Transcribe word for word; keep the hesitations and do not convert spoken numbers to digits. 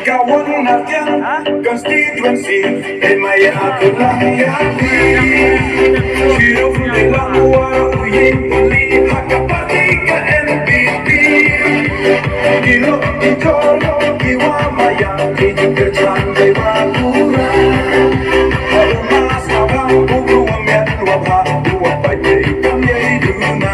Ka wan na tiang constituency, e maya ku la ya ni. Chiru de la wa u ye puli ha ka party ka N P P. Ki lo ki cholo ki wa maya ki ju ke chan de wa pura. Aru mas wa ba u wa miat wa ba u wa pa ye kam ye du na.